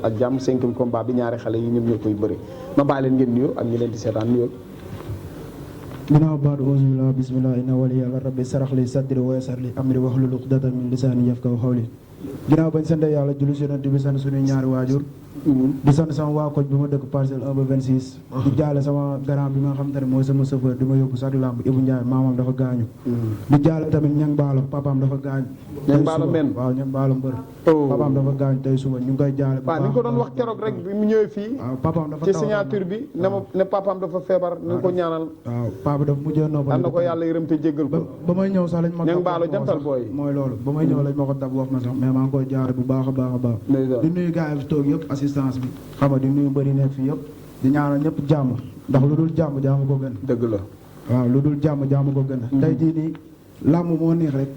ak jàmm 5e combat bi ñaari xale yi ñoom ñoo koy bëri ma bàyyi leen ngeen nuyoo ak ñi leen di seetaan nuyoo. ginnaaw baatu auzubillah bismillah inna waliya rabbi sarax li sadri wa yassir li amri wahlul uqdatan min lisani yafqahu qawli ginnaaw bañ sant yàlla julli si yonent bi sant suñuy ñaari waajur di sant sama waa koñ bi ma dëkk parcelle 1 ba 26 di jaale sama grand bi nga xam te ne mooy sama chauffeur di ma yóbbu sax lamb Ibou Ndiaye maamam dafa gaañu di jaale tamit ñang baalo papaam dafa gaañ ñang baalo men waaw ñang baalo mbër papaam dafa gaañ tey suba ñu ngi koy jaale bu baax ni ko doon wax keroog rek bi mu ñëwee fii waaw papaam dafa ci signature bi ne papaam dafa feebar nañ ko ñaanal waaw papa dafa mujjee noppal am na ko yàlla yërëm te jéggal ko ba may ñëw sax lañ ma ñang baalo jantal booy mooy loolu ba may ñëw lañ ma ko dab wax ma sax mais maa ngi koy jaare bu baax a baax a baax di nuyu gars yi fi toog yëpp assistance bi xam nga di nuyu mbëri nekk fii yëpp di ñaanal ñëpp jàmm ndax lu dul jàmm jàmm ko gën dëgg la waaw lu dul jàmm jàmm ko gën tey jii nii làmb moo neex rek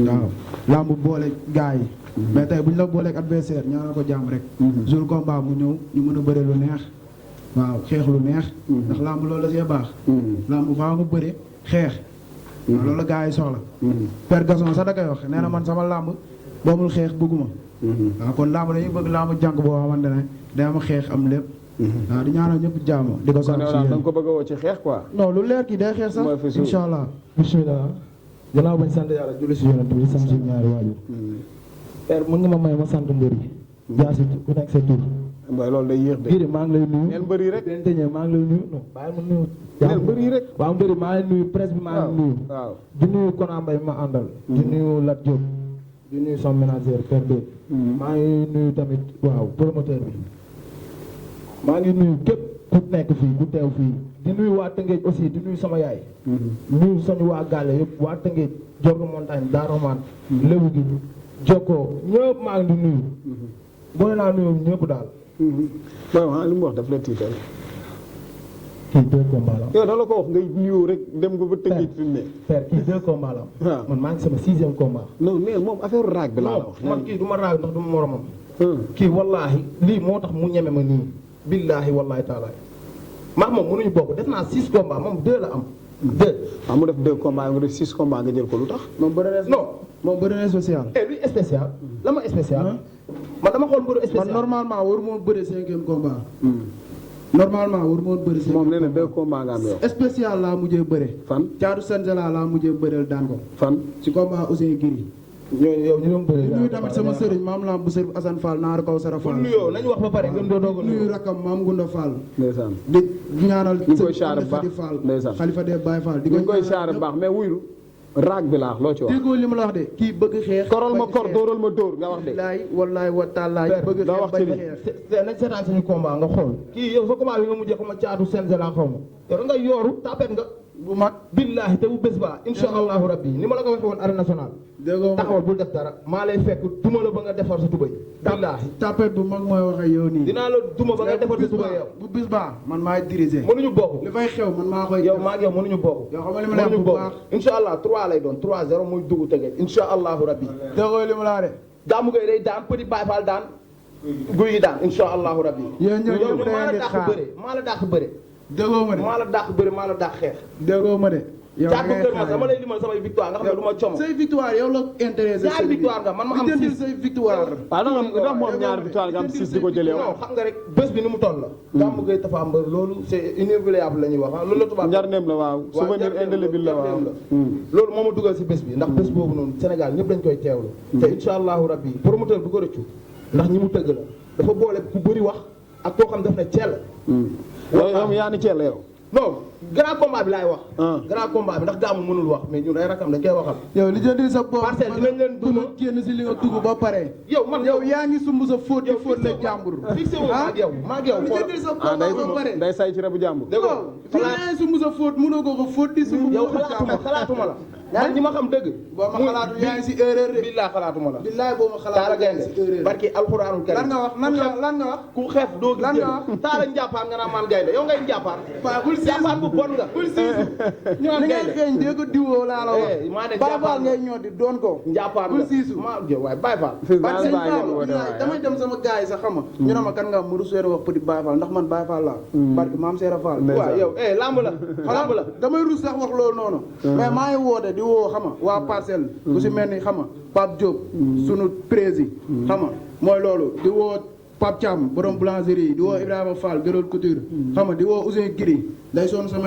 waaw làmb boole gars yi mais tey bu ñu la booleeg adversaire ñaanal ko jàmm rek jour combat mu ñëw ñu mën a bëre lu neex waaw xeex lu neex ndax làmb loolu la see baax làmb faa mu bëre xeex waaw loolu la gars yi soxla Père Gasson sax da koy wax nee na man sama làmb boomul xeex bëgguma waaw kon làmb dañuy bëgg làmb jànk boo xamante ne day am xeex am lépp waaw di ñaanal ñëpp jàmm di ko sant si yéen da nga ko bëgg a woo ci xeex quoi non lu leer kii day xeex sax incha allah bismillah gannaaw bañ sant yàlla julli si yonent bi sant suñu ñaari waajur père mën nga ma may ma sant mbër yi jaasi ku nekk sa tur mooy loolu day yéex de biir maa ngi lay nuyu neen mbër yi rek benteñe maa ngi lay nuyu non bàyyi ma nuyu neen mbër yi rek waaw mbër yi maa ngi nuyu presse bi maa ngi nuyu waaw di nuyu Kona Mbaye ma àndal di nuyu Lat Diop di nuyu son ménagère Père Dóor maa ngi nuyu tamit waaw promoteur bi maa ngi nuyu képp ku nekk fii ku teew fii di nuyu waa Tëngéej aussi di nuyu sama yaay nuyu sañu waa Gàlle yëpp waa Tëngéej Jorgo Montagne Daaromaan Lébu gi Jokkoo ñëpp maa ngi di nuyu boole naa nuyu ñëpp daal waaw li mu wax daf la tiital kii 2 combats la yow da la ko wax ngay nuyoo rek dem nga ba Tëngéej fi mu ne père kii 2 combats la waaw man maa ngi sama 6e combat non mais moom affaire raag bi laa la wax man kii du ma raag ndax du ma moromam kii wallaahi lii moo tax mu ñeme ma nii billaahi wallaahi taalaay maa moom mënuñu bokk def naa 6 combats moom 2 la am 2 waaw mu def 2 combats nga def 6 combats nga jël ko lu tax moom bëri non moom bëri na spécial luy spécial la ma spécial man dama xool mbëru spécial man normalement waru moo bëri 5e combat normalement waru moo bëri 5e moom nee na 2 combats nga am yow spécial laa mujjee bëre fan caatu Senzela laa mujjee bëreel daan ko fan ci combat Ousseyn Giri yow ñu doon bëri nuyu tamit sama sëriñ maam lam bu sëriñ Assane Fall naar kaw Sara Fall nuyoo nañu wax ba pare ngeen doo doog a nuyu rakam maam Gunda Fall ndeysaan di ñaanal ñu koy xaar baax Fall ndeysaan Khalifa de Baye Fall di ñu koy xaar baax mais wuyul raag bi laa loo ci wax déggoo li ma la wax de kii bëgg xeex koral ma kor dóoral ma dóor nga wax de billaay wallaay wa taalaay bëgg doo wax ci li nañ seetaan suñu combat nga xool kii yow sa combat bi nga mujjee ko ma caatu Senzela xaw ma yow da nga yooru tapet nga bu mag billaahi te bu bés ba insha allahu rabbi ni ma la ko waxee woon arène nationale déggoo taxawal bul def dara maa lay fekk duma la ba nga defar sa tubay billaahi tapet bu mag mooy waxee yow nii dinaa la duma ba nga defar sa tubay yow bu bis baa man maay diriger mënuñu bokk li fay xew man maa koy yow maa ngi yow mënuñu bokk yow xam nga li ma lay wax bu baax insha allah 3 lay doon 3-0 muy dugg tege insha allahu rabbi déggoo li ma la de Gamou Gueye day daan Petit Baye Fall daan guy gi daan insha allahu rabbi yéen ñëw yow ñëpp da ngeen di xaar maa la dàq bëre déggoo ma de maa la dàq bëre maa la dàq xeex déggoo ma de yow da caatu ngay kër ma xaar sama lay limal samay victoire nga xam ne du ma como say victoire yow la intéressé ñaari victoire nga man ma am 6 say victoire waaw ndax moom ñaari victoire nga am 6 di ko jëlee non xam nga rek bés bi ni mu toll la Gamou Gueye Tapha Mbeur loolu c'est inéluctable la ñuy wax loolu la tubaab njarneem la waaw souvenir indélébile la waaw loolu moo ma dugal si bés bi ndax bés boobu noonu Sénégal ñëpp dañ koy teewlu te insha allahu rabbi promoteur bu ko rëccu ndax ñi mu tëgg la dafa boole ku bëri wax ak koo xam daf ne ceel yow yaa ni ceel la yow non grand combat bi laay wax grand combat bi ndax Gamou mënul wax mais ñun ay rakam dañ koy waxal yow li jëndil sa bopp parcelle dinañ leen duma génn si li nga dugg ba pare yow man yow yaa ngi sumb sa fóot di fóot la jàmbur fixé wu ma ak yow maa ak yow li jëndil sa bopp ba pare day say ci rebu jàmbur dégg nga fii yaa ngi sumb sa fóot mënoo ko fóot di sumb yow xalaatuma la ñaar ñi ma xam dëgg boo ma xalaatu yaa ngi si erreur de billaay xalaatuma la billaay boo ma taala xalaatu yaa ngi si gaynde erreur barki alxuraanul karim lan nga wax lan nga wax ku xeef doo gis lan nga wax taala njàppaan nga naan maan gaynde yow ngay njàppaan bul njàppaan bu bon nga bul siisu ñu naan li ngay gaynde xeeñ dee ko diwoo laa la wax maa ne Baay Faal njàppaan ngay ñoo di doon ko njàppaan bul nga siisu maa waay Baay Faal parce que damay dem sama gars yi sax xam nga ñu ne ma kan nga mu ruseer wax Petit Baay Faal ndax man Baay Faal laa barki maam Seera Faal waaw yow lamb la lamb la damay rus sax wax loolu noonu mais maa ngi woote di woo xam nga waa parcelle ku si mel ni xam nga Pape Diop sunu prési xam nga mooy loolu di woo Pape Thiam borom boulangerie di woo Ibrahima Fall Gërol Couture xam nga di woo Ousseyn Giri day sonn sama